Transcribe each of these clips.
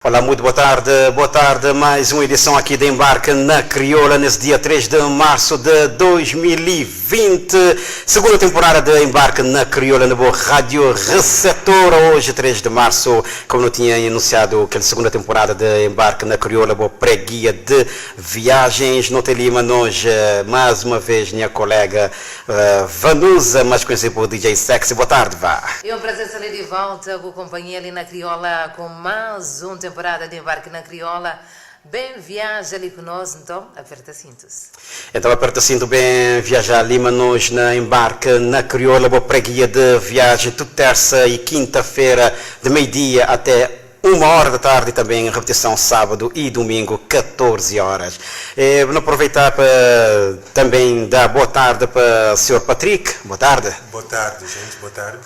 Olá, muito boa tarde. Boa tarde. Mais uma edição aqui de Embarque na Crioula, nesse dia 3 de março de 2020. Segunda temporada de Embarque na Crioula, na boa Rádio Receptora. Hoje, 3 de março, como não tinha anunciado, aquela segunda temporada de Embarque na Crioula, boa pré-guia de viagens. No Lima, nós, mais uma vez, minha colega Vanusa, mais conhecida por DJ Sexy. Boa tarde, vá. É um prazer estar de volta com a companhia ali na Crioula com mais uma temporada de Embarque na Crioula. Bem viaja ali conosco, então aperta cintos. Então aperta cinto bem viajar Lima nós na Embarque na Crioula, boa pré-guia de viagem, tudo terça e quinta-feira, de meio-dia até 1 hora da tarde e também repetição sábado e domingo, 14 horas. Vou aproveitar para também dar boa tarde para o Sr. Patrick. Boa tarde. Boa tarde, gente. Boa tarde.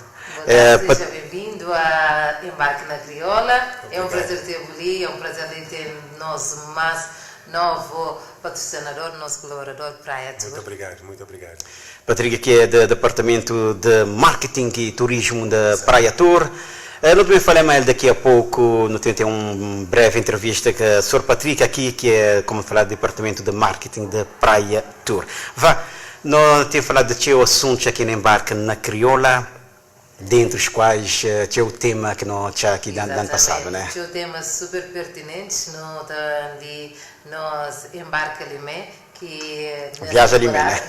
Boa tarde, seja bem-vindo a Embarque na Crioula. É um prazer ter-o ali, é um prazer ter nosso mais novo patrocinador, nosso colaborador Praia Tour. Muito obrigado, muito obrigado. Patrick, que é do Departamento de Marketing e Turismo da Praia Tour. Não também falei mais daqui a pouco, não tem uma breve entrevista com o Sr. Patrick aqui, que é, como falar, do Departamento de Marketing da Praia Tour. Vá, nós temos falado de teu assuntos aqui no Embarque na Crioula, dentre os quais tinha o tema que nós tinha aqui ano, ano passado, né? Tinha o tema super pertinente no de nós embarca ali que Viaja ali, né?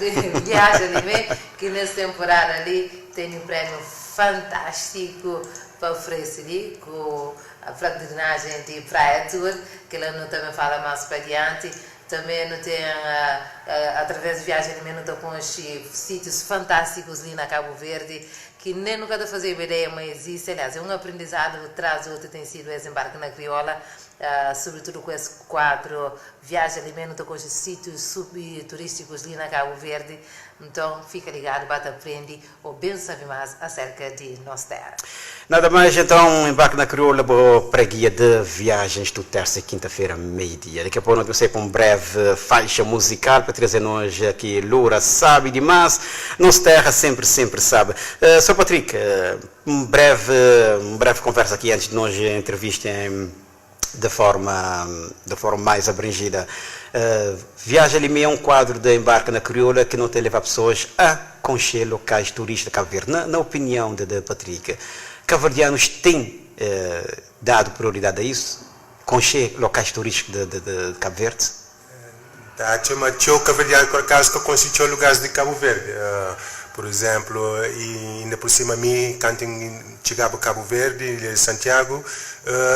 Viaja ali, que nessa temporada ali tem um prêmio fantástico para oferecer com a patrocinagem de Praia Tour, que ela não também fala mais para diante. Também não tem, através de viagem também não estou com sítios fantásticos ali na Cabo Verde, que nem nunca estou fazendo ideia, mas existe. Aliás, é um aprendizado atrás do outro tem sido esse embarque na Crioula, sobretudo com esse quadro Viagem Alimento com os sítios sub turísticos ali na Cabo Verde. Então, fica ligado, bate, aprende ou bem sabe mais acerca de nossa terra. Nada mais, então, embarque na Crioula, boa pré-guia de viagens do terça e quinta-feira, meio-dia. Daqui a pouco nós vamos para um breve faixa musical para trazer-nos aqui Lura sabe demais, nossa terra sempre, sempre sabe. Sr. Patrick, um breve conversa aqui antes de nós entrevista de forma mais abrangida. Viagem ali é um quadro de embarque na Crioula que não tem levar pessoas a conhecer locais turísticos de Cabo Verde. Na opinião de Patrick, cabo-verdianos têm dado prioridade a isso? Conhecer locais turísticos de Cabo Verde? Tá, chama txeu cabo-verdiano por acaso que conheci lugares de Cabo Verde. Por exemplo, e ainda por cima a mim, quando chegava a Cabo Verde, Ilha de Santiago,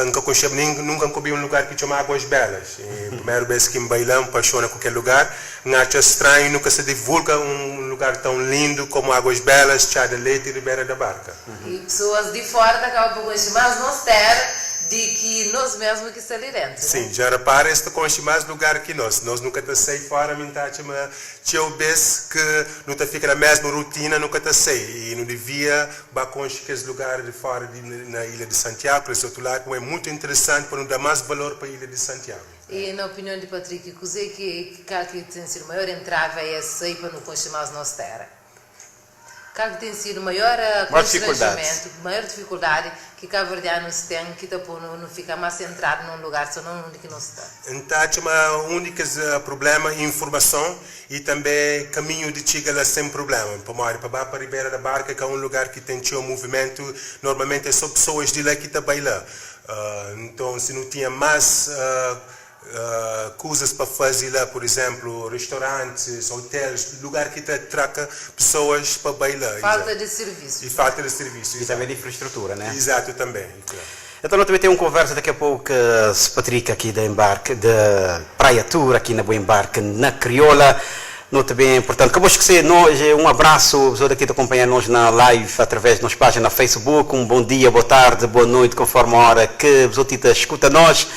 nunca conheci, nem, nunca vi um lugar que chama Águas Belas. E, primeira vez que me bailamos, apaixona com aquele lugar, não acho estranho, nunca se divulga um lugar tão lindo como Águas Belas, Chá de Leite e Ribeira da Barca. E pessoas de fora acabam por conhecer mais nossa terra de que nós mesmos que está ali dentro. Sim, né? Já repara, este conhece mais lugar que nós. Nós nunca te sei fora, me tá chama tinha vez que não te fica na mesma rotina, nunca te sei. E não devia ba conhecer aqueles lugares de fora de, na Ilha de Santiago, esse outro lado, é muito interessante para não dar mais valor para a Ilha de Santiago. E na opinião de Patrick, que que, que tem sido o maior entrave é esse para não conhecer mais nossa terra? Qual que tem sido o maior constrangimento, maior dificuldade que cabo-verdianos têm que tipo, não fica mais centrado num lugar, só não onde que não está? Então, o único problema é informação e também caminho de chegar lá sem problema. Para para Ribeira da Barca, que é um lugar que tem um movimento, normalmente é só pessoas de lá que também lá. Então, se não tinha mais coisas para fazer lá, por exemplo, restaurantes, hotéis, lugar que te traca pessoas para bailar. Falta de serviço. E falta de serviço. E também de infraestrutura, né? Exato, também. Claro. Então, nós também temos uma conversa daqui a pouco, Patrick aqui da Embarque, da Praia Tour, aqui na Boa Embarque, na Crioula. Não também, portanto, acabou de esquecer, nós, um abraço, pessoas aqui que acompanham nós na live, através da nossa página na Facebook, um bom dia, boa tarde, boa noite, conforme a hora que os outros escuta nós.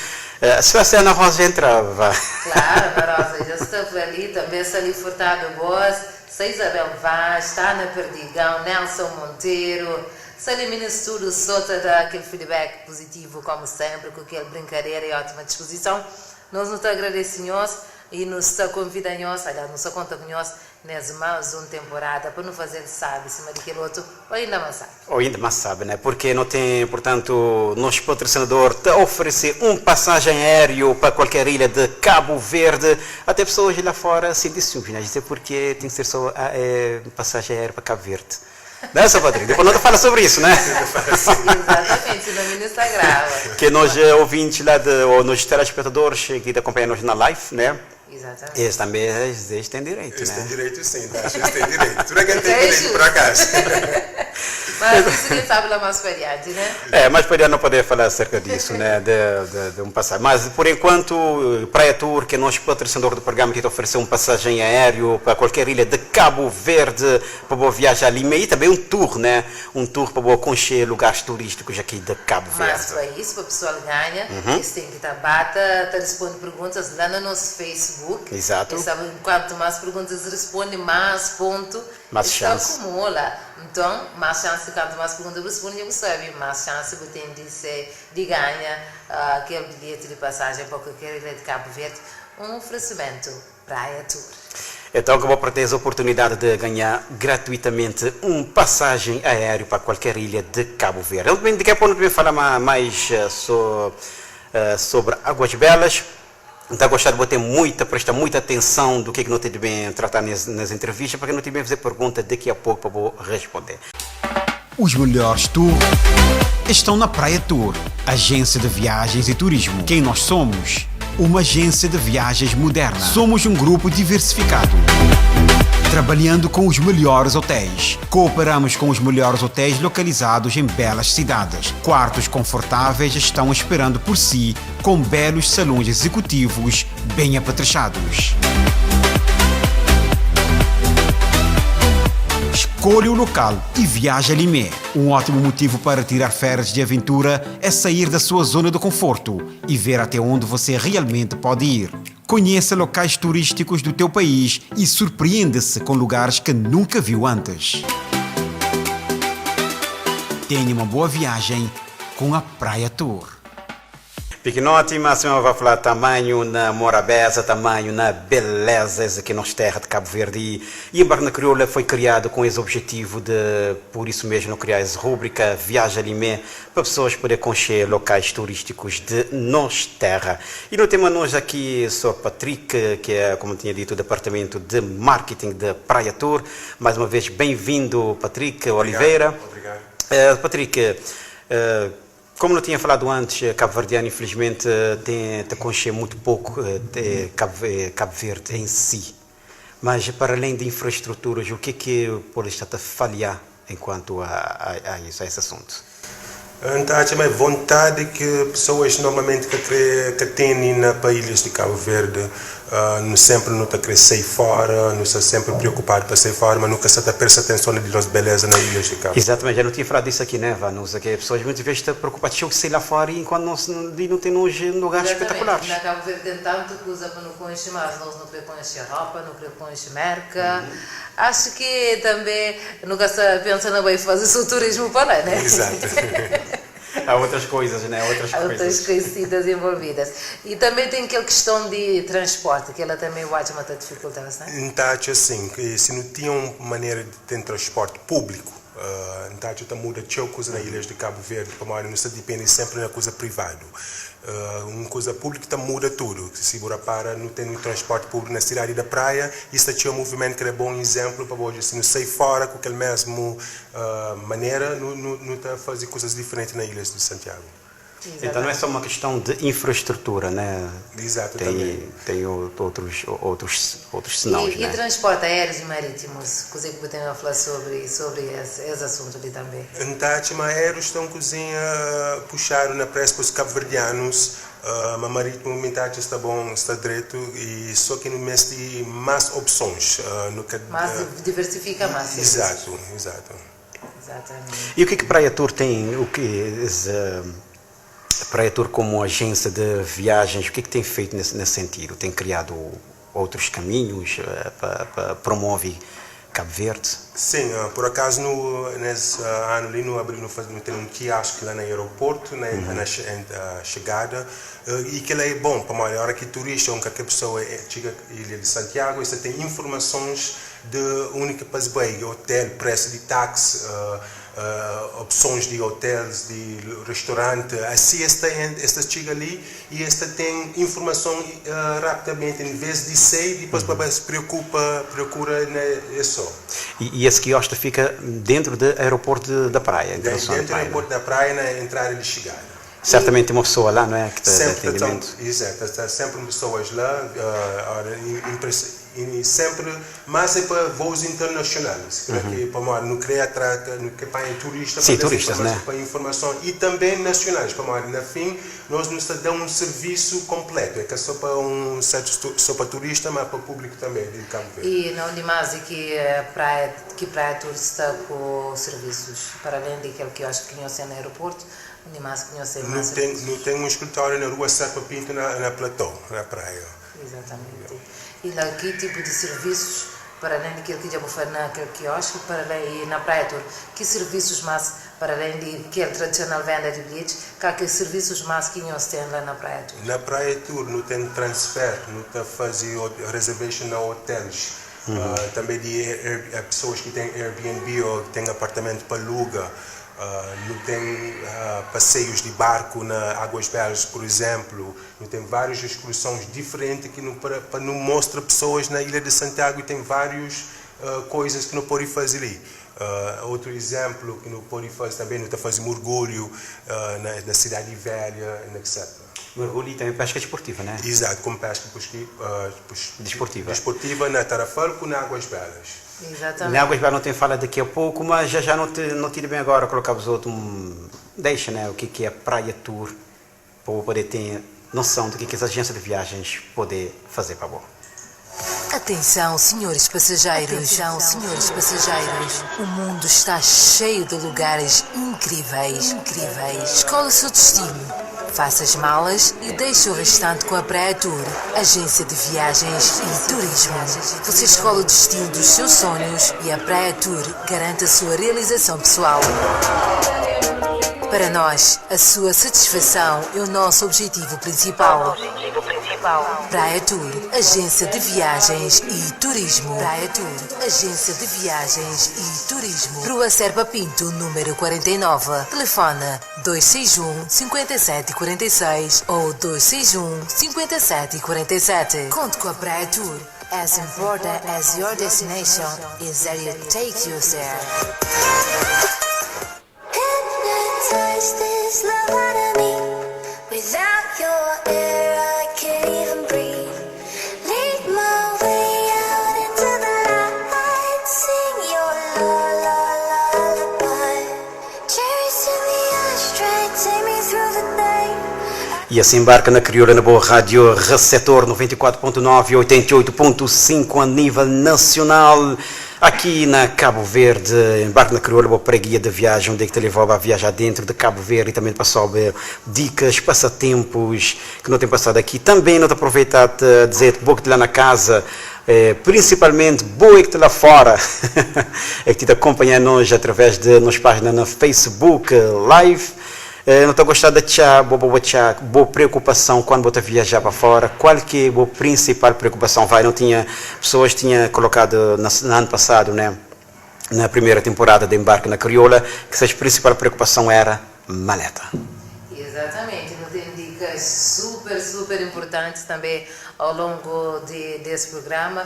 Se você Ana Rosa entrava. Claro, Ana Rosa, já estou por ali, também Sali Furtado Boas, Isabel Vaz, Tana Perdigão, Nelson Monteiro, Salimina Estudo, Sota dá aquele feedback positivo, como sempre, com aquela brincadeira e ótima disposição. Nós nos agradecemos e nos convidamos, aliás, nos conta com nós. Nes más un temporada pa nu faze-l sabi sima di kel otu ô inda más sabi. Ô inda más sabi, né? Purke no ten, purtantu, nos patrosinador ta oferese un pasajen aériu pa kualker ilha de Kabu Verde. Até pesoas la fora sinti siumis, né? Dja purke ten ki ser so pasajen aériu pa Kabu Verde. Né, Sr. Patrick? Dipôs no ta fala sobri isu, né? Exatamente, senão mi no sta grava. Ke nos ouvintes la de, ô nos telespectadores ki ta konpanha nos na live, né? Exatamente. Es tanbe es es ten direitu, Es ten né? direitu sin, ta axa es ten direitu. Tudu algen ten É direitu, por justu. akazu. Mas isu ken sabe la mas pa dianti, né? É, mais pa dianti no pode fala aserka disu, né, de de de un pasajen. Mas, por enkuantu, Praia Tour, ke nos patrosinador di programa, ki ta oferese un pasajen aériu pa kualker ilha de Kabu Verde pa bo viaja li me, i tanbe un tour, né, un tour pa bo konxe lugaris turístikus aki de Kabu Mas Verde. pa isu, pa pesoal ganha, es ten ki ta ba ta ta risponde perguntas la na nos Facebook. Exato. Es sabe kuantu más perguntas es risponde, más pontu Más es ta xansi. akumula. Nton, más xansi, kantu más pergunta bu risponde, dja bu sabe, más xansi bu ten di se di ganha kel bilheti di pasajen pa kualker ilha di Kabu Verdi. Un oferesimentu Praia Tour. Então ka bo perde es oportunidade de ganha gratuitamente un pasajen aériu pa kualker ilha de Kabu Verde. El ben, daqui a pouco nu ta ben fala mais sobre Águas Belas. N ta gosta di bo ten muita, presta muita atenson do ke ki no ten di ben trata nes nes entrevista, pa ke no ten ben faze pergunta daqui a pouco pa bo responde. Os melhores tours estão na Praia Tour, agência de viagens e turismo. Quem nós somos? Uma agência de viagens moderna. Somos um grupo diversificado, trabalhando com os melhores hotéis. Cooperamos com os melhores hotéis localizados em belas cidades. Quartos confortáveis estão esperando por si, com belos salões executivos bem apetrechados. Escolha o local e viaje a Limé. Um ótimo motivo para tirar férias de aventura é sair da sua zona de conforto e ver até onde você realmente pode ir. Conheça locais turísticos do teu país e surpreenda-se com lugares que nunca viu antes. Tenha uma boa viagem com a Praia Tour. Pikinoti, ma sima va fla tamanhu na morabeza, tamanhu na beleza, es ki nos terra de Cabo Verde i Embarque na Crioula foi kriadu com es objetivu de, por isso mesmo no kriá es rubrika Viaja Limé pa pessoas poder konxê lokais turístikus de nos terra. I no tem anos aki Sor Patrick, ki é, komu tinha ditu, departamentu de marketing de Praia Tour. Mais uma vez, bem-vindu Patrick Oliveira. Obrigadu, obrigadu. Patrick, Komu nu tinha faladu antis, kabuverdianu infilismenti ten ta konxe mutu poku Kabu Verdi en si. Mas para alén di infrastruturas, u ke ki pode sta ta falha enkuantu a isu, a es asuntu? N ta atxa ma é vontadi ki pesoas normalmenti ka kre, ka tene na pa ilhas di Kabu Verdi. Nu sénpri nu ta krê sai fóra, nu sta sénpri preokupadu pa sai fóra, ma nu ka sta ta presta atenson na di nos beleza na ilhas di Kabu. Exatamente, dja nu tinha faladu disso aki, né, Vanusa, ke pesoas muitas vezes ta preokupa txeu ku sai la fóra i enkuantu nos li nu ten nos lugares Exatamente, spetakulars. na Kabu Verdi ten tantu kuza pa nu konxe, mas nos nu kre konxe Europa, nu kre konxe Merka. Axu ki tanbe nu ka sta pensa na bai faze so turismu pa la, né? Exato. Há outras coisas, né? Outras Há outras coisas. coisitas envolvidas. E também tem aquela questão de transporte, que ela também eu acho uma dificuldade, né? N ta atxa asin, ki si nu tinha un manera di ten transporti públiku, N ta atxa ta muda txeu kuza na ilhas di Kabu Verdi, pamodi nu sta dipende sénpri na kuza privadu. Un kuza públiku ta muda tudu. Si bu rapara, nu ten un transporti públiku na sidadi da Praia i sta txeu muvimentu, kel é bon izénplu pa bo odja si nu sai fóra ku kel mésmu manera, nu ta faze kuzas diferenti na ilhas di Santiagu. Então não é só uma questão de infraestrutura, né? Exato, também. Tem outros, outros, outros senaus, E, né? e transporte aéreos e marítimos? Kuzê ki bu ten a fla sobri sobri es es asuntu li tanbê? N ta atxa ma aéreos sta un kuzinha puxadu na presa pa os kabuverdianus, ma marítimo mi ta atxa sta bon, sta dretu i so ki nu mesti más opsons. Nu ka. Más diversifika más servisus. Izatu, izatu. Exatamente. E o que que Praia Tour tem, o que es, Praia Tour como agência de viagens, o que que tem feito nesse, nesse sentido? Tem criado outros caminhos pa, pa promove Cabo Verde? Sim, por acaso no, nesse ano ali no abril no, faz, no tem um quiosque lá no aeroporto, na, na, chegada, e que é bom, para a hora que turista ou qualquer pessoa chega à Ilha de Santiago, você tem informações de undi ki pa es bai, hotel, presu di taxi, opsons di hotels, di restaurante, asi es ta es ta txiga li i es ta ten informason rapidamenti en ves di sai dipôs pa ba preokupa prokura na es so. I es kiosk ta fika dentru di aeroportu da Praia, internasional di Dentru Praia, aeroportu da Praia na entrada di xigada. Sertamenti ten uma pesoa la, não é, ki ta da Sempri ta ten, atendimentu. exato, ta sta sempri un pesoas la, ora i sempri, mas é pa voos internasional, si kre ki pamodi nu kre atraka, nu kre panha turista pa Sim, da-s turistas, informason, né? pa informason i tanbe nasionais, pamodi na fin nos nu sta da un servisu konpletu, é ka so pa un sertu so pa turista, ma pa públiku tanbe di Kabu Verdi. I na undi más di ki praia ki Praia Tour sta ku servisus, para alén di kel kioski ki nhos ten na aeroportu, Undi más ki nhos ten Nu más ten servisus? nu ten un skritóriu na rua Serpa Pinto na na Platô, na Praia. Izatamenti. I la ki tipu di servisus, para alén di kel ki dja bu fla na kel kioski, para alén i na Praia Tour, ki servisus más, para alén di kel tradisional venda di bilheti, ka ki servisus más ki nhos ten la na Praia Tour? Na Praia Tour nu ten transfer, nu ta faze reservation na hotels, tanbe di air pesoas ki ten Airbnb ô ki ten apartamentu pa aluga. Nu ten paseius di barku na Águas Belas, pur izénplu. Nu ten várius ekskursons diferenti ki nu pa nu mostra pesoas na Ilha di Santiagu i ten várius koizas ki nu pode faze li. Otu izénplu ki nu pode faze tanbê, nu ta faze murgulhu na Sidadi Velha, etc. Mergulho e também pesca desportiva, né? Exato, como pesca Desportiva. desportiva na Tarrafal ku na Águas Belas. Exatamente. Na Águas Belas não tem fala daqui a pouco, mas já já não te, não tira bem agora colocar os outros um, deixa, né, o que que é Praia Tour, para poder ter noção do que que essa agência de viagens poder fazer para bom. Atenção, senhores passageiros. Atenção, senhores passageiros. O mundo está cheio de lugares incríveis. Incríveis. Escolha o seu destino. Faça as malas e deixe o restante com a Praia Tour, agência de viagens e turismo. Você escolhe o destino dos seus sonhos e a Praia Tour garante a sua realização pessoal. Para nós, a sua satisfação é o nosso objetivo principal. Praia Tour, agência de viagens e turismo. Praia Tour, agência de viagens e turismo. Rua Serpa Pinto, número 49. Telefone 261 57 46 ou 261 57 47. Conte com a Praia Tour. As important as your destination is that you take you there. Hypnotize this love out of me. Without your air, I can't even breathe. Lead my way out into the light. Sing your la la lullaby. Cherries in the ashtray, take me through the day. E assim embarca na Crioula na Boa Rádio Receptor 94.9 e 88.5 a nível nacional. Aqui na Cabo Verde, embarca na Crioula, boa preguia de viagem, onde é que te levou a viajar dentro de Cabo Verde e também passou dicas, passatempos que não tem passado aqui. Também não te aproveitar de dizer boa que te lá na casa, principalmente boa que te lá fora, é que te acompanha nós através de nos página na Facebook Live. Não estou a gostar de tchá, boa, boa, tchá, boa preocupação quando você viajar para fora. Qual que é a principal preocupação? Vai, não tinha pessoas tinha colocado no ano passado, né? Na primeira temporada de Embarque na Crioula, que a principal preocupação era maleta. Exatamente, não tem dicas super, super importantes também ao longo desse programa.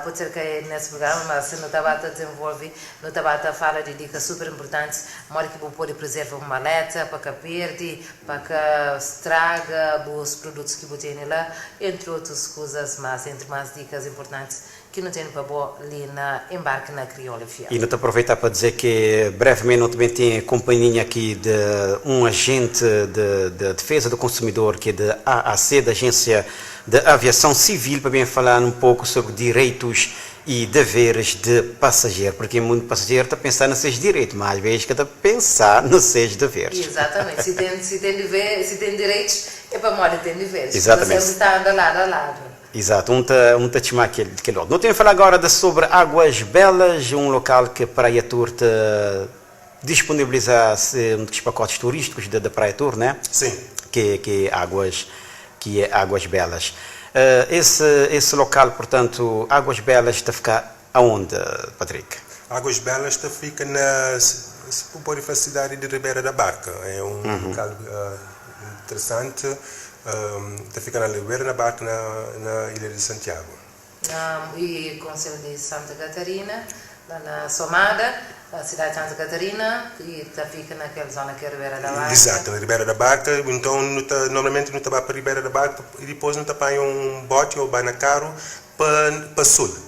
Pode ser que nesse programa, mas no Tabata desenvolve, no Tabata fala de dicas super importantes, modo que você pode preservar uma maleta para que perde, para que estraga os produtos que você tem lá, entre outras coisas, mas entre mais dicas importantes que não tem para boa ali na Embarque na Crioula FM. E não te aproveitar para dizer que brevemente não também tem a companhia aqui de um agente de defesa do consumidor, que é da AAC, da Agência de Aviação Civil, para bem falar um pouco sobre direitos e deveres de passageiro, porque muito passageiro está a pensar nos seus direitos, mas às vezes que está a pensar nos seus deveres. Exatamente. Se tem dever, se tem direitos, é para morrer tem deveres. Exatamente. Você está andando lado a lado. Exato, um tá chamar aquele outro. Não tenho que falar agora sobre Águas Belas, um local que Praia Tour te disponibiliza um dos pacotes turísticos da Praia Tour, né? Sim. Que é Águas Belas. Esse local, portanto, Águas Belas está a ficar aonde, Patrick? Águas Belas ta fika na, si bu pode fla, sidadi di Ribeira da Barca. É un lukal interesanti, ta fika na Ribeira da Barca, na ilha di Santiagu. Na i Konselu di Santa Katarina, la na Somada, sidadi di Santa Katarina, ki ta fika na kel zona ki é Ribera da Barka. Izatu, na Ribera da Barka. Nton, nu ta, normalmenti nu ta ba pa Ribera da Barka i dipôs nu ta panha un boti ô ba na karu pa pa sul.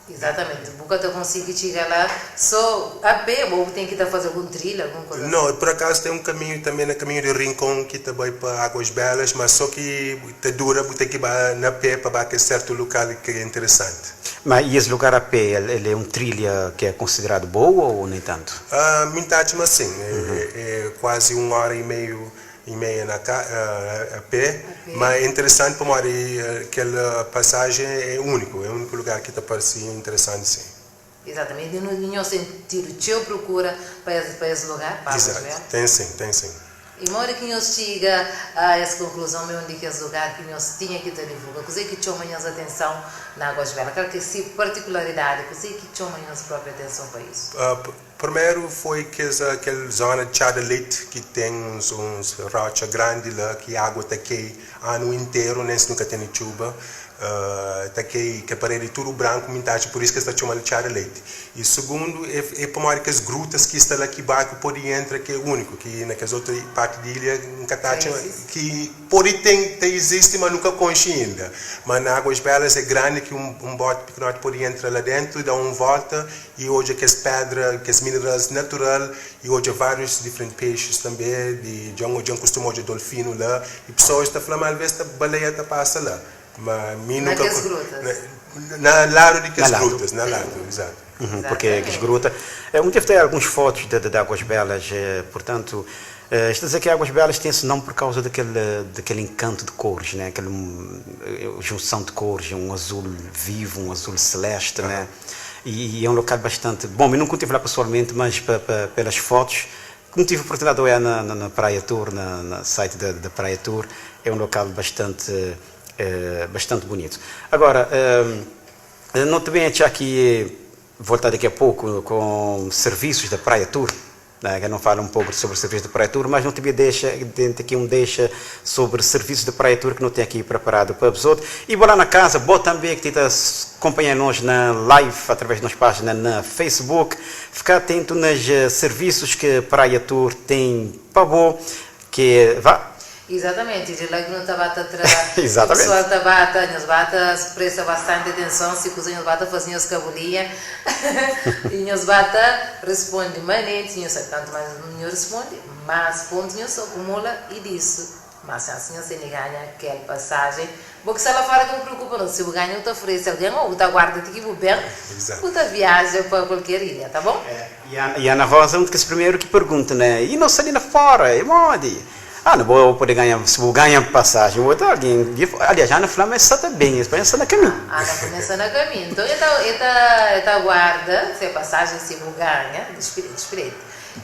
Izatamenti. Bu ka ta konsigi txiga la so a pé, bo bu ten ki ta faze algun trilha, algun kuza asi. Nau, pur akazu ten un kaminhu tanbe na kaminhu di Rincon ki ta bai pa Águas Belas, ma so ki ta dura, bu ten ki ba na pé pa ba kel sertu lukal ki é interesanti. Ma i es lugar a pé, el é un trilha ki é konsideradu boa ou nem tantu? Mi ta atxa ma sin. É kuazi un óra i meiu i meia na ka a pé, ma é interesanti pamodi kel pasajen é úniku, é úniku lugar ki ta parse interesanti sin. Exatamente, i nhos ten tidu txeu prokura pa es pa es lugar, pa Águas Izatu, ten sin, ten sin. I modi ki nhos txiga a es konkluzon ma é un di kes lugar ki nhos tinha ki ta divulga? Kuzê ki txoma nhos atenson na Águas Belas? Kal ki é si partikularidadi? Kuzê ki txoma nhos própi atenson pa isu? Primeru foi kes kel zona di Txada Leite ki ten uns uns rotxa grandi la ki agua ta kei anu interu nen si nu ka tene txuba ta kei kel paredi tudu branku mi ta atxa pur isu ki es ta txomal Txada Leite i sugundu e e pamodi kes grutas ki sta la ki barku podi entra ki e uniku ki na kes otu parti di ilha N ka ta atxa ki Pode ten, ta izisti, ma nu ka konxe inda. Ma na Águas Belas é grandi ki un boti pikinoti pode entra la dentu, da un volta i odja kes pedra, kes minerals natural i odja várius diferenti pexis tanbe. Di dja N kustuma odja dolfinu la i pesoas ta fla ma alvês ta baleia ta pasa la. Ma mi Na nunka kes grutas. Na ladu di kes Na ladu. grutas, na ladu, izatu. Porque kes gruta. Un deve ter alguns fotos de Águas Belas, portanto, Está a dizer que Águas Belas tem esse nome por causa daquele, daquele encanto de cores, né? Aquela junção de cores, um azul vivo, um azul celeste, né? E, e é um local bastante bom. Eu nunca estive lá pessoalmente, mas pa, pa, pelas fotos, como tive a oportunidade de olhar na, na, na Praia Tour, na, na site da, da Praia Tour, é um local bastante, bastante bonito. Agora, não te bem achar que voltar daqui a pouco com serviços da Praia Tour, né, que não fala um pouco sobre serviços da Praia Tour, mas não te deixa, dentro aqui um deixa sobre serviços da Praia Tour que não tem aqui preparado para os outros. E vou lá na casa, boa também que está acompanhando nós na live, através da nossa página na Facebook. Ficar atento nos serviços que Praia Tour tem para bom, que vá. Exatamente, di la ki nu ta ba ta tra Exatamente. Pessoal ta ba ta, nhos ba ta presta bastante atenson si kuza nhos ba ta faze nhos kabulinha i nhos ba ta responde manenti, nhos sabe kantu mas nhos responde mas pontu nhos ta akumula i disu mas xansi nhos tene ganha kel pasajen. Bo ki sta la fora ka bu preokupa no, si bu ganha bu ta oferese algen o bu ta guarda ti ki bu ben bu ta viaja pa kualker ilha, ta bon? E Ana Rosa é un di kes primeru ki pergunta, né? I nos sta li na fora, é modi? Ana, bo pode ganha, si bu ganha pasajen, bo ta algen di fora. Aliás, Ana fla ma es sta ta ben, es pa es sta na kaminhu. Ana fla ma es sta na kaminhu. Nton, e ta, e ta, e ta guarda se pasajen si bu ganha, dispidi, dispidi.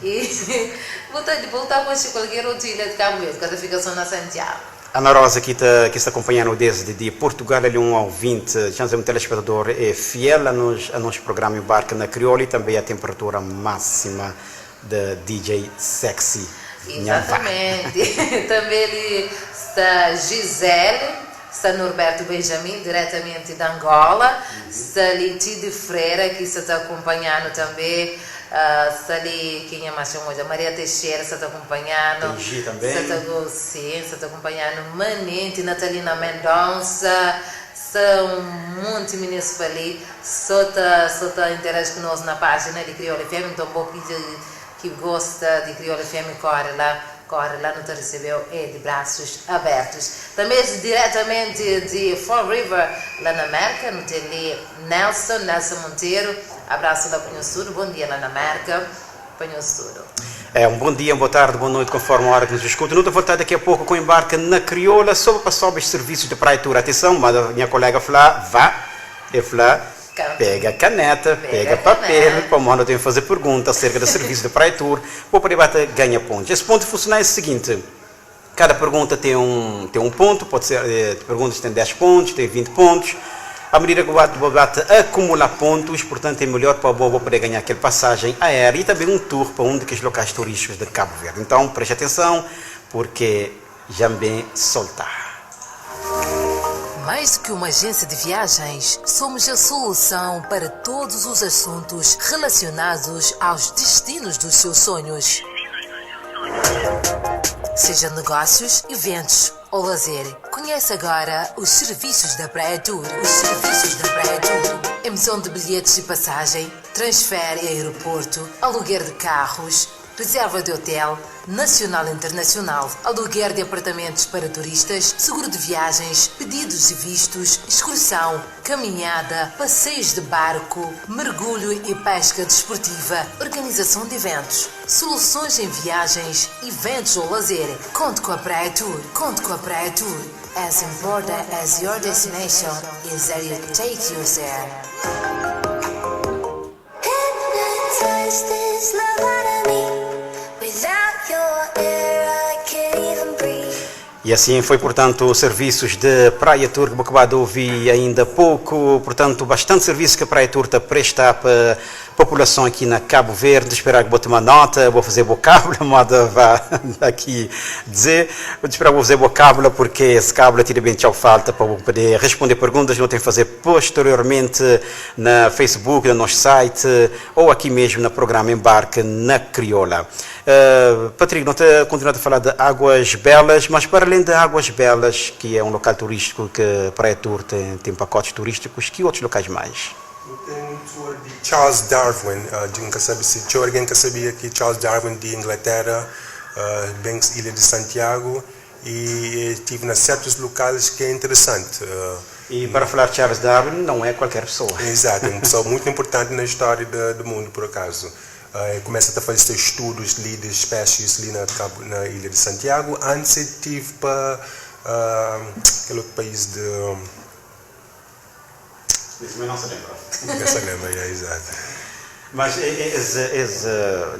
I bu ta, bu ta konxe kualker otu ilha di Kabu Verdi, ka ta fika so na Santiagu. Ana Rosa ki ta ki sta konpanhanu desdi di Portugal, el é un ouvinte, já un telespetador é fiel a nos a nos programa Embarque na Crioula e tanbe a temperatura máxima de DJ Sexy Nha Vá. Exatamente. Tanbe li sta Gisele, sta Norberto Benjamin, diretamente de Angola, sta li Tide Freira ki sta ta akunpanhanu tanbe, sta li kenha más txeu odja, Maria Teixeira sta ta akunpanhanu, Tem Gi tanbe. sta ta sim, sta ta akunpanhanu Manente, Natalina Mendonça, sta un monti minis pa li. So ta so ta interage ku nos na pagina di Crioula FM nton bo ki ki gosta di Crioula FM kore la kore la nu ta recebeu e di braços abertos tambe diretamente di Fall River la na Merca nu ten li Nelson Nelson Monteiro abraço la pa nhos tudo bom dia la na Merca pa nhos tudo. É, um bom dia, uma boa tarde, boa noite, conforme a hora que nos escuta. Não te voltar daqui a pouco com embarque na Crioula sobre para sobre os serviços de Praia Tour. Atenção, mas a minha colega Flá, vá. El fla, Pega kaneta, pega papel, pamodi nu ten faze pergunta aserka di sirvisu di Praia Tour, bo pode ba ta ganha pontus. Es pontu funsiona es siginti, kada pergunta ten un ten un pontu, pode ser perguntas ten 10 pontus, ten 20 pontus. À medida que bo ba ta acumula pontos, portanto é melhor pa bo, bo poder ganhar aquele passagem aérea e também um tour para um daqueles locais turísticos de Cabo Verde. Então preste atenção, porque já me bem soltar. Mais do que uma agência de viagens, somos a solução para todos os assuntos relacionados aos destinos dos seus sonhos. Seja negócios, eventos ou lazer. Conheça agora os serviços da Praia Tour. Os serviços da Praia Tour. Emissão de bilhetes de passagem, transfer e aeroporto, aluguer de carros, reserva de hotel, nacional e internacional, aluguer de apartamentos para turistas, seguro de viagens, pedidos de vistos, excursão, caminhada, passeios de barco, mergulho e pesca desportiva, organização de eventos, soluções em viagens, eventos ou lazer. Conte com a Praia Tour. Conte com a Praia Tour. As important as your destination is that you take you there. Hypnotize this love out of me. Without your air, I can't even breathe. E assim foi, portanto, os serviços de Praia Tour que acabado de ouvir ainda há pouco. Portanto, bastante serviço que a Praia Tour está a prestar para a população aqui na Cabo Verde. Esperar que vou tomar nota, vou fazer vocábulo, moda vá aqui dizer. Vou esperar que vou fazer vocábulo, porque esse cabo tira bem tchau falta para poder responder perguntas. Não tem que fazer posteriormente na Facebook, no nosso site ou aqui mesmo no programa Embarque na Crioula. Patrick, não te continuado a falar de Águas Belas, mas para além de Águas Belas, que é um local turístico que Praia Tour tem pacotes turísticos, que outros locais mais? Tem um tour de Charles Darwin, nunca sabe se tinha alguém que sabia que Charles Darwin de Inglaterra, bem Ilha de Santiago, e estive em certos locais que é interessante. E para falar de Charles Darwin, não é qualquer pessoa. Exato, é uma pessoa muito importante na história do mundo, por acaso. Começa a fazer seus estudos ali de espécies ali na Ilha de Santiago. Antes estive para aquele outro país de... Isso mas não se lembra. Não se lembra, é, exato. Mas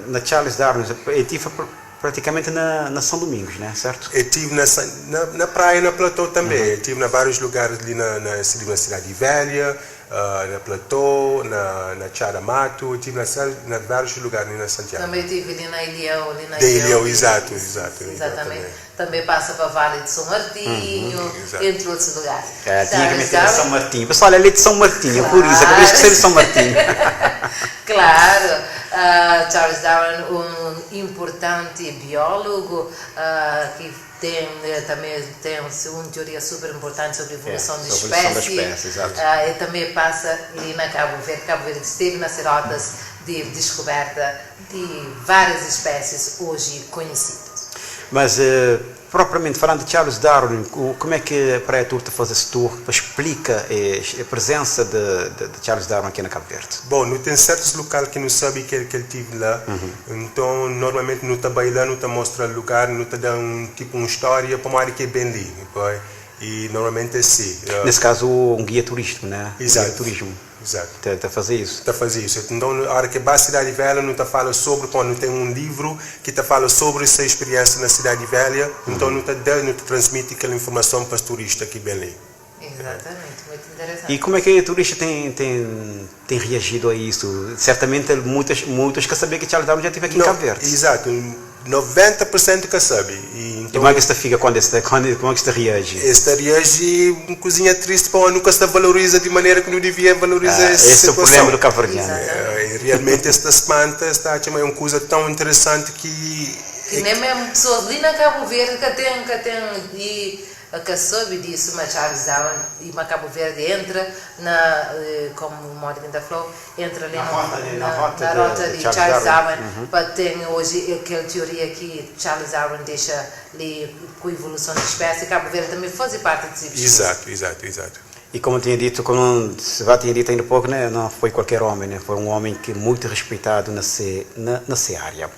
na Charles Darwin, eu estive praticamente na São Domingos, né? Certo? Eu estive na praia, na Platô também. Eu estive em vários lugares ali na Cidade Velha, na Platô, na Tcharamato, estive na vários lugares ali na Santiago. Também estive ali na Ilhéu. Ali na De Ilhéu, exato, exato, Exatamente. exatamente. Também passa para Vale de São Martinho, entre outros lugares. É, tinha que Charles meter São Darwin. Martinho. Pessoal, é ali de São Martinho, por isso, acabei de esquecer de São Martinho. Claro, Charles Darwin, um importante biólogo, que também tem uma teoria super importante sobre a evolução de Sobre a evolução da espécies. espécie, exato. E também passa ali na Cabo Verde. Cabo Verde esteve nas rotas de descoberta de várias espécies hoje conhecidas. Mas, propriamente falando de Charles Darwin, como é que a Praia Tour faz esse tour? Explica a presença de Charles Darwin aqui na Cabo Verde. Bom, não tem certos locais que não sabe que ele tive lá. Então, normalmente, não está lá, não está mostra lugar, não está dando um, tipo, uma história para uma área que é bem ali. Pois? E normalmente é assim. Nesse caso, um guia turístico, né? Exato. Guia de turismo. Exato. Tá fazer isso. Tá fazer isso. Então, na hora que vai à Cidade Velha, não tá fala sobre, quando tem um livro que tá fala sobre essa experiência na Cidade Velha, então não tá dando, não tá transmite aquela informação para os turistas que vêm ali. Exatamente, muito interessante. E como é que o turista tem reagido a isso? Certamente muitos que sabem que Charles Darwin já esteve aqui em Não, Cabo Verde. Exato, 90% que sabe. E, E então, como é que esta fica quando esta, quando, como é que esta reage? Esta reage uma coisinha triste, porque nunca se valoriza de maneira que não devia valorizar essa Esse é o situação. problema do cabo-verdiano. E realmente esta espanta está a chamar uma coisa tão interessante que... Que nem mesmo pessoas ali na Cabo Verde que tem e que soube disso, mas Charles Darwin e na Cabo Verde entra na, como o Morgan da falou, entra ali Na rota de, na rota na de rota de Charles Charles Darwin. Darwin, para ter hoje aquela teoria que Charles Darwin deixa ali com a evolução da espécie, Cabo Verde também faz parte desse pesquisa. Exato, exato, exato. E como tinha dito, como se já tinha dito ainda há pouco, né, não foi qualquer homem, né, foi um homem que muito respeitado nessa área.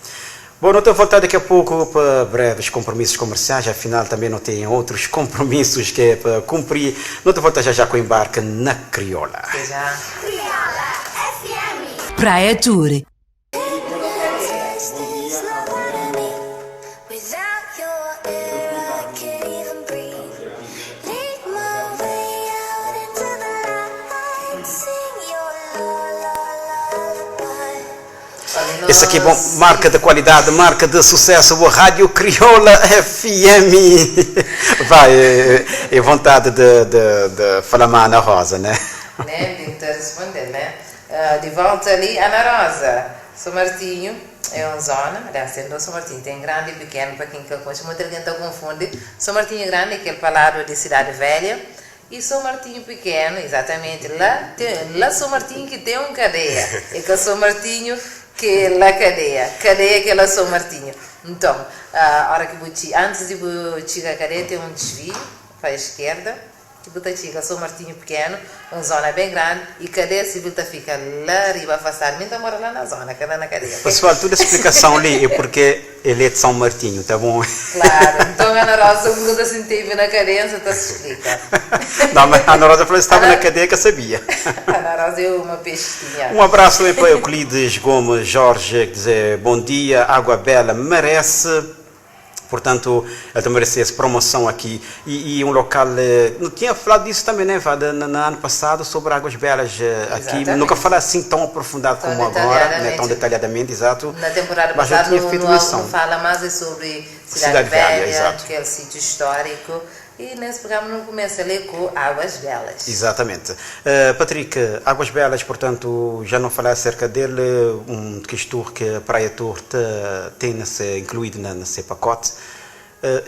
Bom, não estou a voltar daqui a pouco para breves compromissos comerciais, afinal também não tem outros compromissos que é para cumprir. Não estou a voltar já já com o Embarque na Crioula. Até já. Crioula FM. Praia Tour. Hypnotize this love out of me. Without your air, I can't even breathe. Lead my way out into the light. Esse aqui é bom, marca de qualidade, marca de sucesso, boa Rádio Crioula FM. Vai, é, é vontade de falar mais Ana Rosa, né? Né? Tem que responder, né? De volta ali, Ana Rosa, São Martinho é uma zona, aliás, tem dois São Martinho, tem grande e pequeno, para quem que conhece, muita gente confunde. São Martinho Grande, aquele palado de Cidade Velha, e São Martinho Pequeno, exatamente, lá, tem, lá São Martinho que tem um cadeia, é que São Martinho que é lá cadeia, cadeia que é lá São Martinho. Então, a hora que vou antes de vou chegar à cadeia, tem um desvio para a esquerda, tipo tá chega São Martinho Pequeno, uma zona bem grande, e cadeia civil tá fica lá arriba afastado. Mim tá mora lá na zona, que é lá na cadeia. Ok? Pessoal, toda a explicação ali é porque ele é de São Martinho, tá bom? Claro. Então a Ana Rosa, um minuto assim, teve na cadeia, tá se explica. Não, mas a Ana Rosa falou que estava na cadeia que eu sabia. Ana Rosa é uma pestinha. Um abraço também para Euclides Gomes Jorge, que diz bom dia, Água Bela merece. Portanto, ele também merece essa promoção aqui. E um local. Não tinha falado disso também, né, Vada, no ano passado, sobre Águas Belas aqui. Exatamente. Nunca falei assim tão aprofundado Tão como agora, né, tão detalhadamente. detalhadamente, exato. Na temporada Mas já passada tinha não, feito não, menção. não fala mais é sobre Cidade, Cidade Velha, Velha, exato. que é o sítio histórico. E nesse programa não começa a ler com Águas Belas. Exatamente. Patrick, Águas Belas, portanto, já não falei acerca dele, um que tour que a Praia Tour tem nesse, incluído nesse pacote.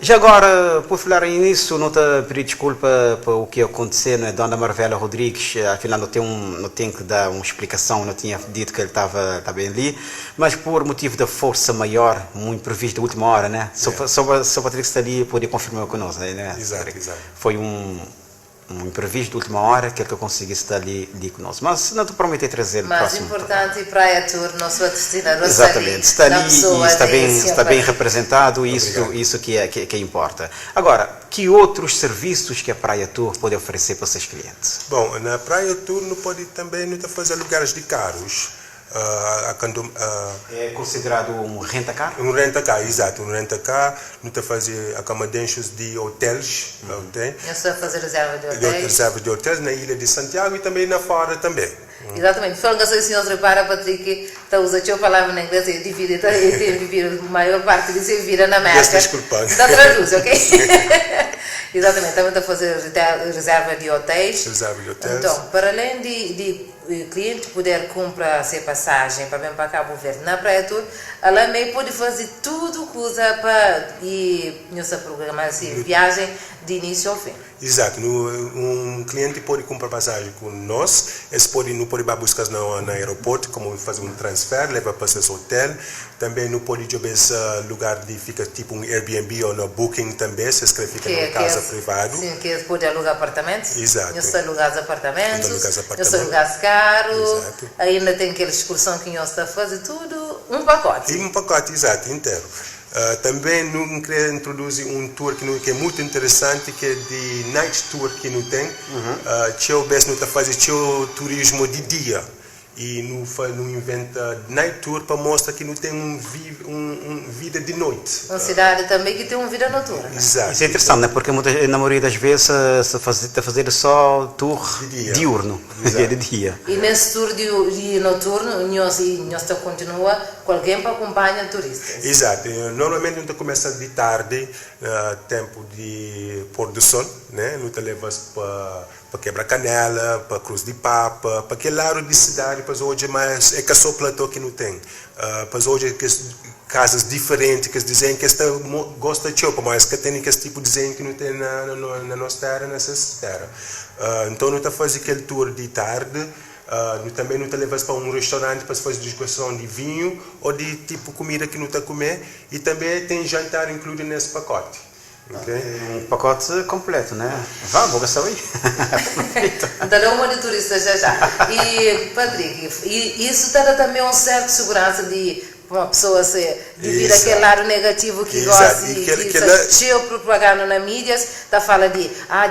Já agora, por falar nisso, não te pedir desculpa por o que aconteceu, né? Dona Marvela Rodrigues, afinal não tem que dar uma explicação, não tinha dito que ele estava bem ali, mas por motivo da força maior, um imprevisto de última hora, né? Só Patrick está ali poder confirmar conosco, né? Exato, Patrick? exato. Foi um imprevisto de última hora que ele conseguisse estar ali conosco. Mas não te prometi trazer no Mas próximo importante, Praia Tour, nosso patrocinador, Exatamente, está na ali pessoa e está de bem, Sr. está bem Patrick. representado, e isso, Obrigado. isso que, é, que importa. Agora, que outros serviços que a Praia Tour pode oferecer para os seus clientes? Bom, na Praia Tour não pode também não tá fazer lugares de carros. É considerado um rent-a-car? Um rent-a-car, exato, um rent-a-car, não tá fazer accommodations de hotéis, tem? Eu só fazer reserva de De hotéis. reserva de hotéis na Ilha de Santiago e também na fora também. Exatamente. Falando assim, o senhor repara, Patrick, tá usa a palavra em inglês e divide, tá, e tem viver, a maior parte disso vira na América. Desculpa. Então traduz, ok? Exatamente, também está a fazer reserva de hotéis. Reserva de hotéis. Então, para além de cliente poder comprar sua passagem para vir para Cabo Verde na Praia Tour, ela também pode fazer tudo que usa para e nossa programa assim, viagem de início ao fim. Exato. No, um cliente pode comprar passagem com nós, esse pode, não pode ir buscar no aeroporto, como fazer um transfer, leva para seu hotel. Também não pode jogar esse lugar de fica tipo um Airbnb ou no Booking também, se escreve fica numa casa privada. Sim, que pode alugar apartamentos. Exato. Nós alugar apartamentos, Alugar nós apartamentos. alugar carro, Exato. ainda tem aquela excursão que nós está a fazer, tudo um pacote. E um pacote, exato, inteiro. Também não queria introduzir um tour que, não, que é muito interessante, que é de night tour que não tem. Tchau, best não está fazendo tchau turismo de dia. E não, não inventa night tour para mostrar que não tem um vida de noite. Uma cidade também que tem uma vida noturna. Exato. Isso é interessante, né? Porque na maioria das vezes se faz, tá fazer só tour De dia. diurno, Exato. de dia. E nesse tour de noturno, nós continua com alguém para acompanhar turistas. Exato. Normalmente a gente começa de tarde, tempo de pôr do sol, né? Não te levas para quebrar canela, para Cruz de Papa, para aquele lado de cidade, para hoje mas é que só platô que não tem. Para hoje é que casas diferentes, que dizem que esta gosta de chopa, mas que tem esse tipo de desenho que não tem na nossa terra, nessa terra. Então não está fazendo aquele tour de tarde. Também não te levas para um restaurante para fazer degustação de vinho ou de tipo comida que não está a comer e também tem jantar incluído nesse pacote. Ok? Um pacote completo, né? Vá, vou gastar aí. Então, uma de turista já já. E, Patrick, e isso dá também um certo segurança de uma pessoa se devido Exato. àquele lado negativo que Exato. gosta E e que cheio propaganda na mídia, tá fala de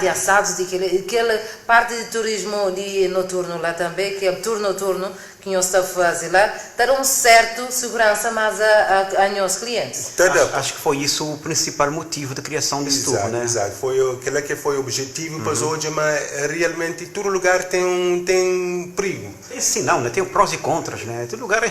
assaltos, de aquele, aquela parte de turismo de noturno lá também, que é o tour noturno, que ki nhos ta faze la ta da un sertu seguransa más a a nhos klientis. Ta da. Acho que foi isso o principal motivo de criação desse tour, Exato, né? exato. Foi o, kel-la ke foi objetivu pa es odja ma realmenti tudu lugar ten un ten prigu. Tem sim não, né? Tem prós e contras, né? Tudu lugar é.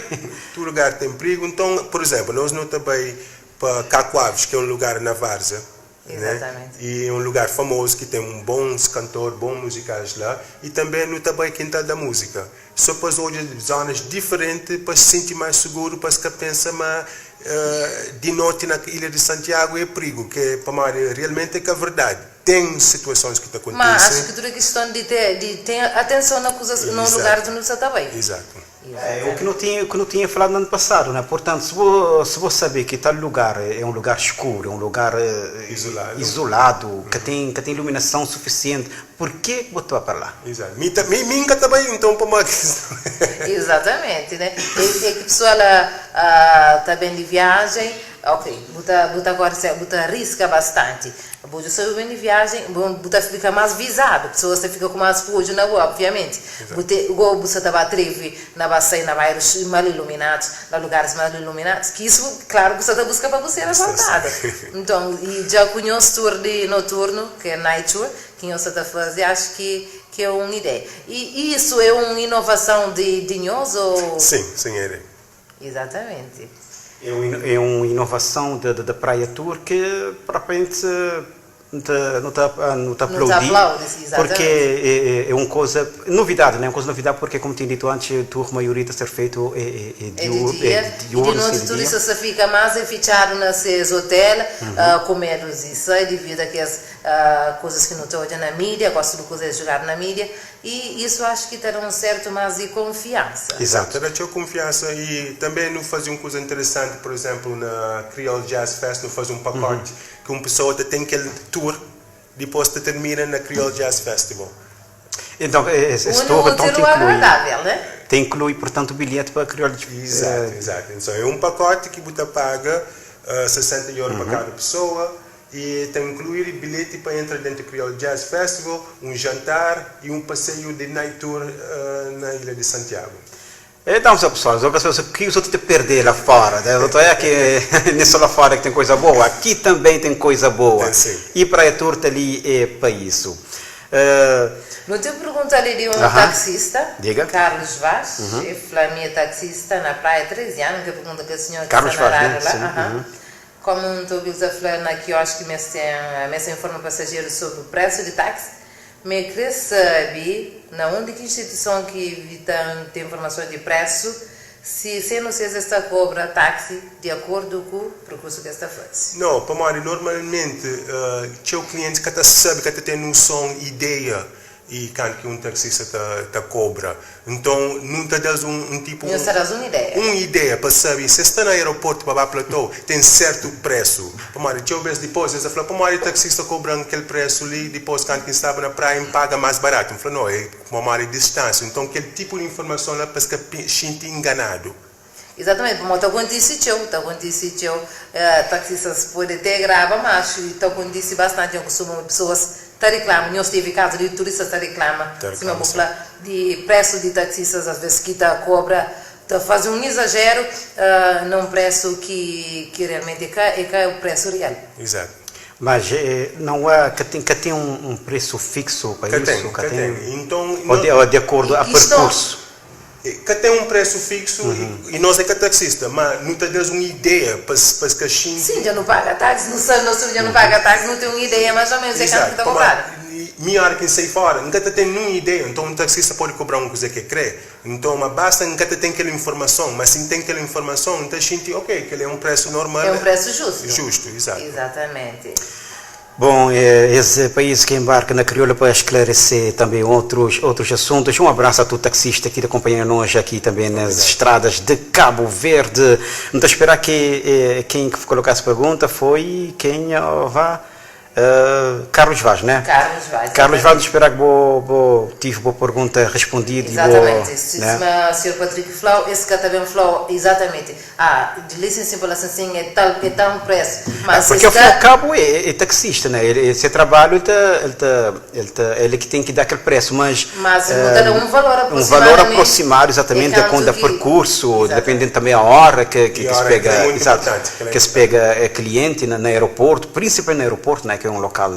Tudu lugar ten prigu. Nton, pur izénplu, nos nu ta bai pa Kaku Aves, ki é un lugar na Várzea, né? Exatamente. E é un lugar famozu ki ten un bons kantor, bon muzikais la. I tanbe nu ta bai Kintal da Múzika, so pa es odja zonas diferenti, pa es sinti más suguru, pa es ka pensa ma di noti na Ilha di Santiagu é prigu, ke pamodi realmenti é ka verdadi. Ten situasons ki ta Ma acho kontise. ki tudu é kiston di te di ten atenson na kuzas, na un lugar Izatu, di nu sa ta bai. izatu. É o que não tinha, o que não tinha falado no ano passado, né? Portanto, se vou, se vou saber que tal lugar é um lugar escuro, é um lugar Isolado. isolado, que tem, que tem iluminação suficiente, por que que botou para lá? Exato. Mi ta, mi, mi nka ta bai então pa ma questão. Exatamente, né? É, é que pessoal ah, tá bem de viagem, ok, bu ta, bu ta agora, bu ta arrisca bastante. Bu dja sabe ben di viagem, bu, bu ta fika más visado, pessoas ta fika ku más odju na bo, obviamente. Bu te, igual bu sa ta ba atrevi na ba sai na bairros mal iluminados, na lugares mal iluminados, ki isso, claro, bu sa ta buska pa bu ser assaltado. Nton, i dja ku nhos tour di noturno, ki é night tour, ki nhos sa ta faze, acho ki, ki é un ideia. I isso é un inovason di, di nhos ou? Sim, sim, é. Exatamente. É un, é un inovason da, da Praia Tour ki propriamente nu ta, nu ta, nu ta Nu ta aplaudi, aplaudi, si, porque exatamente. é, é, é un koza, novidadi, né? Un koza novidadi porque, komu tinha dito antes, tour maioria ta ser feito é, é, é É di diur, é dia, i di diurno, sim, noti di dia. turista sa fika más é fitxadu na ses otel, ku medu di sai devidu a kes kuzas ki nu ta odja na mídia, gostu di kuzas é jugadu na mídia, I isu acho ki ta da un sertu mas di konfiansa. Exato. Ta da txeu kunfiansa i tanbe nu faze un kuza interesanti, pur izénplu na Creole Jazz Fest nu faze un pakoti ki un pesoa ta ten kel tour dipôs ta termina na Creole Jazz Festival. Então, esse Uni tour então útil te o inclui, agradável, né? te inclui, portanto, bilhete para Creole Exato, exato. Então é un pakoti ki bu ta paga 60 euro pa kada pesoa E ta inkluir bilheti pa entra dentu Kriol Jazz Festival, un jantar y un paseiu di night tour na Ilha di Santiago. Então, seu pessoal, os outros que os outros te perder lá fora, né? Os outros é que nem só lá fora que tem coisa boa, aqui também tem coisa boa. Tem sim. E Praia Torta ali é para isso. Uh, Nu ten pergunta li di un taxista, Diga. Carlos Vaz, e fla mi é taxista na Praia 13 anu, ke pergunta kel senhor ki Carlos sta na Vaz, né? rádio la. Sim. Aham. Komu N ta obi-l ta fla na kioski ma es ten, ma es ta informa pasajerus sobri presu di taksi, ma e kre sabe na undi ki instituison ki ta ten informason di presu, si sen no ses es ta kobra taksi di akordu ku perkursu ki es ta faze. No, pamodi normalmenti txeu klientis ka ta sabe, ka ta ten nuson, ideia I kantu ki un taksista ta ta kobra. Nton, nu ta da-s un un tipu Nhos un ta da-s un ideia. un ideia pa sabe si es sta na aeroportu pa ba Plateau, ten sertu presu. Pamodi txeu bes dipos es ta fla, pamodi taksista kobra-m kel presu li, dipos kantu ki N staba na praia N paga más baratu. N fla, no, é pamodi distansia. Nton, kel tipu di informason la pa es ka xinti inganadu. Exatamente, pamodi ta kontise txeu, ta kontise txeu, taksistas pode te graba, ma axu ta kontise bastante, nhos kustuma obi pesoas ta riklama, nhos tevi kazu di turistas ta riklama, Ta sima riklama bu sim. fla, di presu di taksistas as ves ki ta kobra, ta faze un izajeru na un presu ki ki realmenti é ka é ka presu real. Exato. Mas não há, ka ten, ka ten un presu fixu pa Ka ten, isu, ka ka ten, ten. Inton, o de, no. o de akordu E a kiston. perkursu. Ka ten un presu fixu i nos é ka taxista, ma nu ta da-s un ideia pa es ka Sim, xinti. dja nu paga taxi, nu sabe, nos tudu dja nu paga taxi, nu ten un ideia mais ou menos é kantu ki Exato, ta pamodi kobradu. mi óra ki N sai fóra, N ka ta ten nun ideia, nton un taxista pode kobra-m un kuza ki el krê, nton ma basta N ka ta ten kel informason, ma si N ten kel informason, N ta xinti, ok, kel-li é un presu normal, É un presu justu. Justu, exato. Exatamente. Bom, es país que embarca na crioula pa esclarecer também outros outros assuntos. Um abraço a tudo taxista que acompanha nós aqui também nas estradas de Cabo Verde. Não estou a esperar que quem colocasse pergunta foi quem vá. Carlos Vaz, né? Carlos Vaz, Carlos Vaz, exatamente. esperar que bo, bo, tive boa pergunta respondida e bo, Exatamente. Se né? o Sr. Patrick Flau, esse cá também falou, exatamente. Ah, de licença simple assim, assim, é tal, é tão preço. Mas Porque esse ao fim e ao cá, cabo é taxista, né? Ele, esse trabalho, ele, tá, ele que tem que dar aquele preço, mas mas não dá um valor um valor aproximadamente. aproximado É exatamente da tanto conta que. percurso, dependendo Exatamente. também a hora que, que, E que a se hora que é pega, muito exato, importante, que ela é que se importante. pega cliente no aeroporto, principalmente no aeroporto, né, que é um local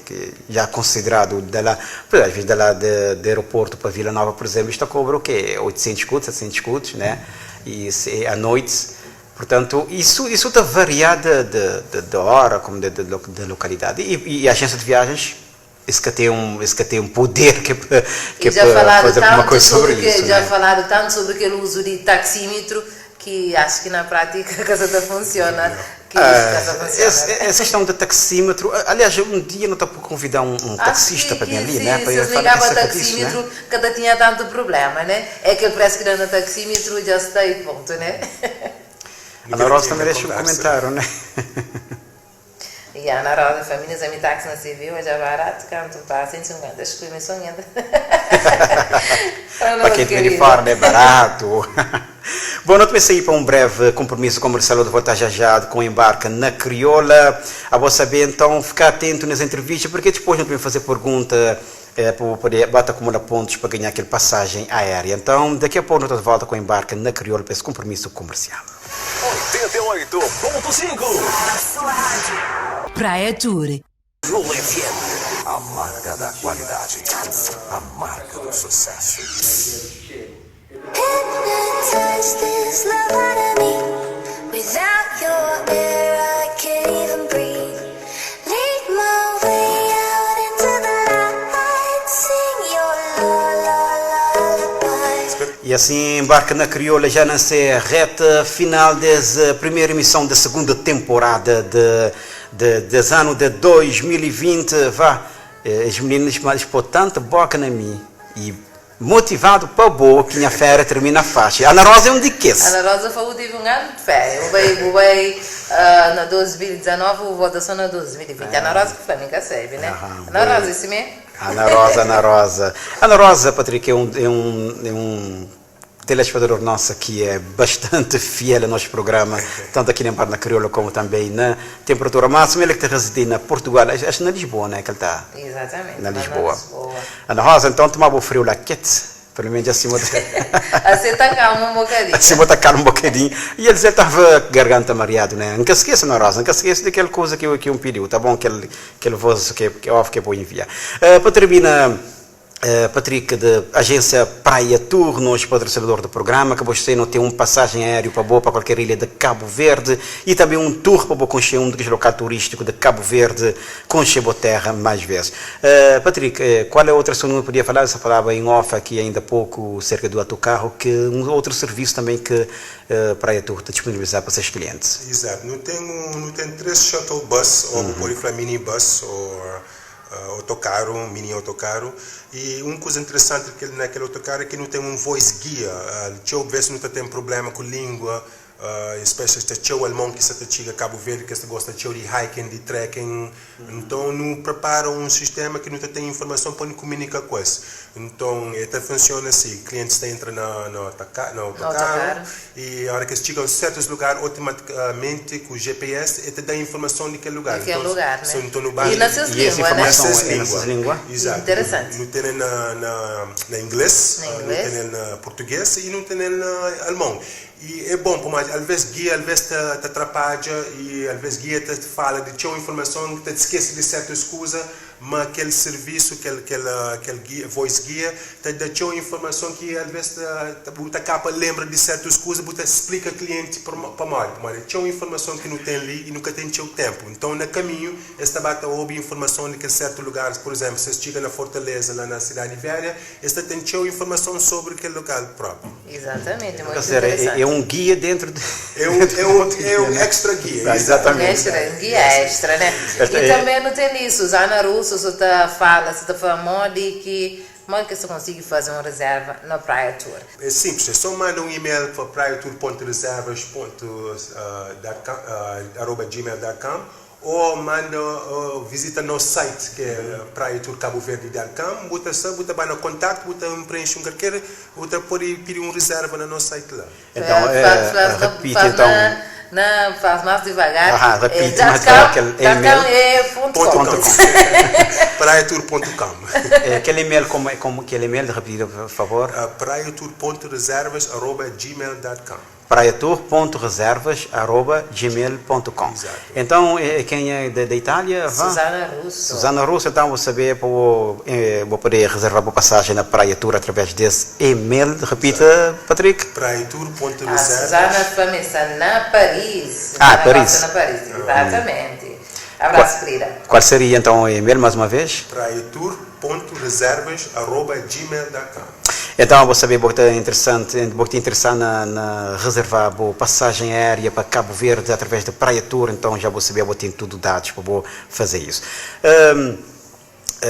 que já considerado de lá, por às vezes de lá de aeroporto para Vila Nova, por exemplo, isto cobra o quê? 800 escudos, 700 escudos, né? E se, à noite. Portanto, isso está variado de hora, como de localidade. E a agência de viagens, esse que tem um poder que é para que E é já para falaram fazer alguma tanto coisa sobre sobre que, isso, já né? falaram tanto sobre aquele uso de taxímetro que acho que na prática a casa tá funciona, que isso casa funciona, Essa, né? essa questão do taxímetro, aliás, um dia não está por convidar um Acho taxista que, para vir que ali, se, né? Para se ir eles falar ligavam acerca disso, né? taxímetro, cada tinha tanto problema, né? É que parece que no taxímetro já está e ponto, né? A Nunca Ana Rosa tinha também deixa um conversa. comentário, né? E a Ana Rosa, família, a táxi na civil, já barato, canto para 150, acho que me sonhando. Para quem vem de fora, né? Barato. Bom, nós também sair para um breve compromisso comercial de voltar já já com embarca na Crioula. A você saber, então, ficar atento nas entrevistas, porque depois nós podemos fazer pergunta para poder bota acumular pontos para ganhar aquele passagem aérea. Então, daqui a pouco nós estamos de volta com embarca na Crioula para esse compromisso comercial. 88.5 Sua rádio. Praia Tour. Crioula FM. A marca da qualidade. A marca do sucesso. Hypnotize this love out of me. Without your air, I can't even breathe. Lead my way out into the light. Sing your la la lullaby. E assim embarca na Crioula já nessa reta final dessa primeira emissão da segunda temporada desse ano de 2020. Vá, as meninas mas pô tanta boca na mim e motivado para boa que minha férias termina faixa. Ana Rosa é um de que? Ana Rosa falou que teve um ano de férias. Eu veio na 2019, eu vou só na 2020. Ana Rosa que foi, nunca serve, né? Aham, Ana Rosa, isso mesmo? Ana Rosa, Ana Rosa. Ana Rosa, Patrick, é um telespectador nosso que é bastante fiel ao nosso programa, tanto aqui na Bar na Crioula como também na Temperatura Máxima. Ele que está residindo na Portugal, acho que na Lisboa, né? Que ele está. Exatamente. Na lá Lisboa. Lisboa. Ana Rosa, então tomava o frio lá quente, pelo menos acima de... Assim tá calmo um bocadinho. Acima da cara um bocadinho. E ele estava garganta mareado, né? Nunca se esqueça, Ana Rosa, nunca se esqueça daquela coisa que um pediu, tá bom? Aquele voz que off que eu vou enviar. Para terminar, Patrick, da agência Praia Tour, nosso patrocinador do programa, que você não tem uma passagem aérea para boa para qualquer ilha de Cabo Verde e também um tour para conhecer um dos local turístico de Cabo Verde, conhecer boa terra mais vezes. Patrick, qual é a outra assunto que podia falar? Você falava em off aqui ainda há pouco, cerca do autocarro, que um outro serviço também que Praia Tour está disponibilizar para seus clientes. Exato. Não tem três shuttle bus, ou pode falar mini bus, ou autocarro, mini autocarro. E uma coisa interessante que naquele autocarro é que não tem um voice guia. Deixa eu ver se não tem problema com língua. Especialmente o alemão que está chega a Cabo Verde, que gosta de hiking, de trekking. Então, não prepara um sistema que não tem informação para comunicar com eles. Então, até funciona assim: clientes entram no autocarro autocarro. e a hora que chegam a certos lugares, automaticamente com o GPS, ele te dá informação daquele lugar. Daquele Então, lugar, né? se então no E bairro- nessas E essa línguas, né? informação Nessas é nessas línguas? Exato. Interessante. Não tem na inglês, Na não inglês. tem na português e não tem na alemão. E é bom, porque às vezes guia, às vezes te atrapalha e às vezes guia te fala de tinha informação que te esquece de certas coisas, mas aquele serviço, aquele guia, voice guia, te dá tinha informação que às vezes te capa lembra de certas coisas, você explica ao cliente para mais. Mas tinha informação que não tem ali e nunca tem seu tempo. Então, no caminho, esta bata ouve informação de que certo lugar, por exemplo, se chega na Fortaleza, lá na Cidade Velha, esta tem tinha informação sobre aquele local próprio. Exatamente, muito Quer dizer, interessante. é um guia dentro de. É um extra guia. Ah, exatamente. Extra, um guia extra, né? Esta E também não tem isso. Ana Russo, você tá fala, você tá falando de que como é que você consegue fazer uma reserva na Praia Tour? É simples, é só manda um e-mail para praiatour.reservas.gmail.com. Ou manda ou visita nos site que é praiatourcaboverde.com, bu ta sa, bu ta ba na contacto, bu ta preenche um qualquer, bu ta pode pedir um reserva no nosso site lá. Então, repite faz então. Na, faz mais devagar. Ah, repite mais dot devagar com, aquele dot com e-mail. é ponto Ponto com. com. Praiatour.com. Aquele e-mail, como, como aquele e-mail, repita, por favor. Praiatour.reservas.gmail.com. praiatour.reservas.gmail.com. Exato. Então, quem é da Itália? Vá. Susana Russo. Susana Russo, então vou saber, vou, vou poder reservar uma passagem na Praia Tour através desse e-mail. Repita, Patrick. A Praiatour.reservas. Susana Famessa na Paris. Ah, Susana Paris. Costa na Paris, exatamente. Abraço, querida. Qual seria então o e-mail, mais uma vez? Praiatour.reservas.gmail.com. Então, vou saber, vou estar interessante, vou te interessar na reservar boa passagem aérea para Cabo Verde através da Praia Tour, então já vou saber, vou ter tudo dados para vou fazer isso.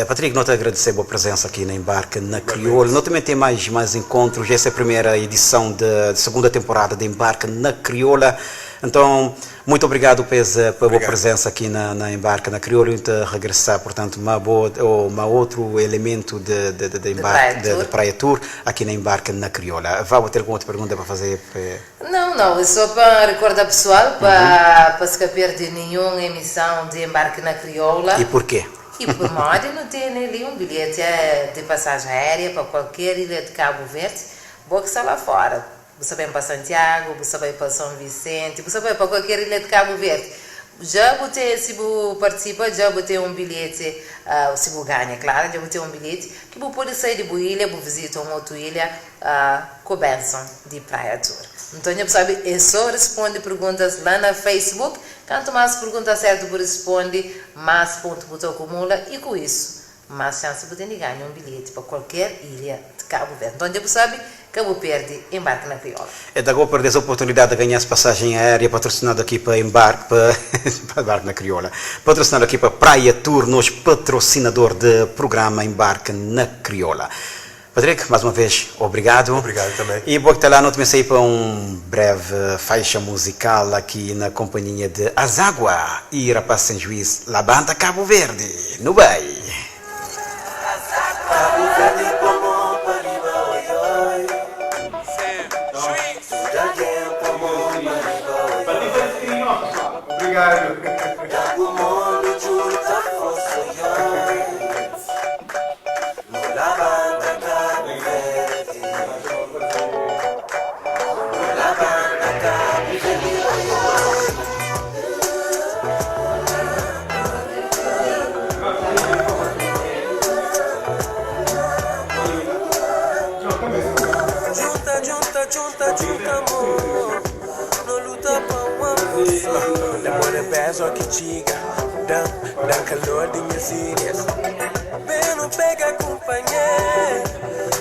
Patrick, não te agradecer a boa presença aqui na Embarque na Crioula. Não também tem mais encontros, essa é a primeira edição da segunda temporada de Embarque na Crioula. Então, muito obrigado pela boa Obrigado. presença aqui na Embarque na Crioula e te regressar, portanto, uma boa, ou uma outro elemento de Embarque, Praia de Tour. Praia Tour, aqui na Embarque na Crioula. Vá, vou ter alguma outra pergunta para fazer? Não, não, é só para recordar pessoal, para se perder nenhuma emissão de Embarque na Crioula. E porquê? E por modo não tem ali um bilhete de passagem aérea para qualquer ilha de Cabo Verde, boa que está lá fora. Você vem para Santiago, você vem para São Vicente, você vem para qualquer ilha de Cabo Verde. Já botei, se você participa, já botei um bilhete, se você ganha, claro, já botei um bilhete, que você pode sair de boa ilha, você visita uma outra ilha, com a bênção de Praia Tour. Então, já sabe, é só responde perguntas lá na Facebook. Quanto mais perguntas certas você responde, mais ponto você acumula e com isso, mais chance você tem de ganhar um bilhete para qualquer ilha de Cabo Verde. Então, já sabe, Cabo Verde, embarque na Crioula. É da agora perder essa oportunidade de ganhar essa passagem aérea patrocinada aqui para Embarque, para Embarque na Crioula, patrocinado aqui para Praia Tour, nosso patrocinador de programa Embarque na Crioula. Patrick, mais uma vez, obrigado. Obrigado também. E vou estar lá, não te aí para um breve faixa musical aqui na companhia de Azágua e Rapaz Sem Juiz, La Banda Cabo Verde, no Bay. Cabo Verde como Pariba, oi, oi. Tudo alguém como Pariba, oi, oi. Obrigado. O mundo junta força, oi, oi. No Lavanda Cabo Verde. No Lavanda Cabo Verde, oi, oi. Junta, junta, junta, junta, amor. Não luta pra uma pessoa. Namora peso que chica, dá, dá calor de minhas ilhas. Bem, não pega companhia.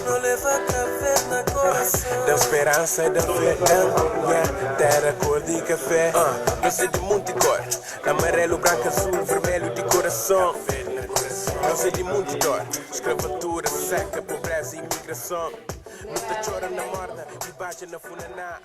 Não leva café na coração. Dá esperança, dá fé, dá minha terra cor de café. Não sei de muito cor, amarelo, branco, azul, vermelho de coração. Não sei de muito dor, escravatura, seca, pobreza e imigração. Muita chora na morna e baixa na funaná.